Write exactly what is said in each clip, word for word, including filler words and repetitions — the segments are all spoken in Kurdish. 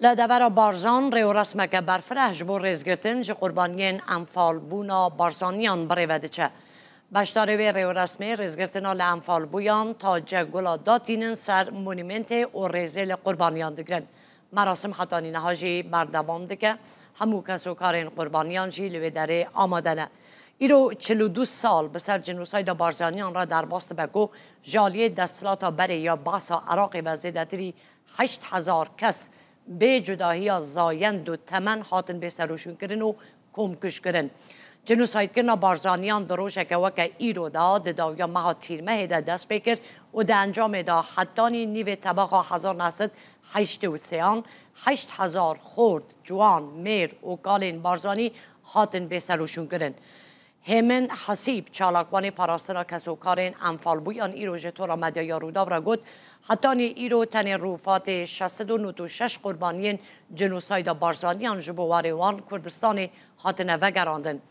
Li devera Barzan rêwresmeke berfireh ji bo rêzgirtin ji qurbaniyên enfalbûna Barzaniyan bi rê ve diçe. Beşdarê wê rêwresmê rêzgirtina li enfalbûyan tace gula datînin ser monûmentê û rêzê li qurbaniyan digirin. Merasim hetanî niha jî berdewam dike. Hemû kesokarên qurbaniyan jî li wê derê amade ne. Îro çil û du sal bi ser cinosayda Barzaniyan re derbas dibe ku ji aliyê desthilata berê ya Basa Iraqê ve zêdetirî heşt hezar kes bê cudahiya zayend û temen hatin bêserûşûnkirin û komkujkirin. Cinosaydkirina Barzaniyan di rojeke weke îro de di dawiya meha Tîrmehê de dest pê kir û di encamê de hetanî nîvê tebaxa hezar neh sed heştê û sêyan heşt hezar xort, ciwan, mêr û kalên Barzanî hatin bêserûşûnkirin. Hêmin Hesîb, çalakvanê parastina kesokarên enfalbûyan îro ji tora medyaya Rûdaw re got, hetanî îro tenê rûfatê şeş sed û nod û şeş qurbaniyên cinosayda Barzaniyan ji bo warê wan Kurdistanê hatine vegerandin.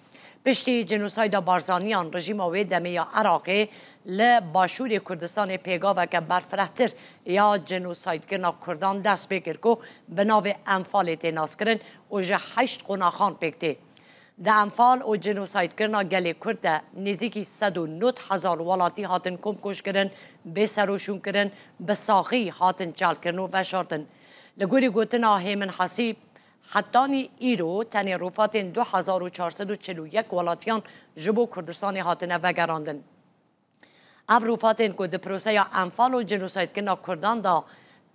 Piştî cinosayda Barzaniyan, rejîma wê demê ya Iraqê li başûrê Kurdistanê pêgaveke berfirehtir ya cinosaydkirina Kurdan dest pê kir ku bi navê Enfalê tê naskirin û ji heşt qonaxan pêk tê. Di enfal û cinosaydkirina gelê Kurd de nêzîkî sed û nod hezar welatî hatin komkujkirin, bêserûşûnkirin, bi saxî hatin çalkirin û veşartin. Li gorî gotina Hêmin Hesîb, hetanî îro tenê rûfatên du hezar û çar sed û çil û yek welatiyan ji bo Kurdistanê hatine vegerandin. Ev rûfatên ku di proseya enfal û cinosaydkirina Kurdan de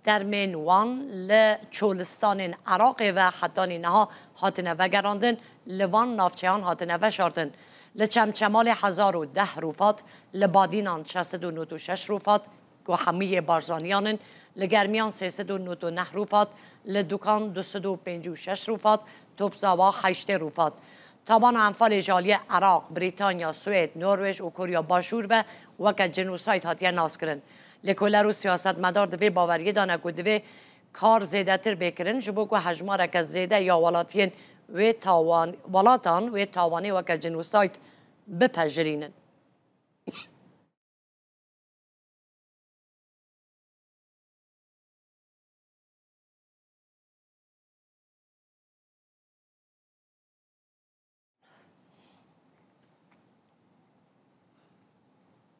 termên wan li çolistanên Iraqê ve hetanî niha hatine vegerandin, li van navçeyan hatine veşartin. Li Çemçemalê hezar û deh rûfat, li Badînan şeş sed û nod û şeş rûfat, ku hemû yê Barzaniyan in, li Germiyan sê sed û nod û neh rûfat, li Dukan du sed û pêncî û şeş rûfat, Topzawa heştê rûfat. Tabana Enfalê ji aliyê Iraq, Brîtanya, Swêd, Norwêj û Koriya Başûr ve weke cinosayd hatiye naskirin. Lêkoler û siyasetmedar di vê baweriyê de ne ku divê kar zêdetir bê kirin, ji bo ku hejmareke zêde ya welatiyên wê tawan, welatan wê tawanê weke cinosayd bipejirînin.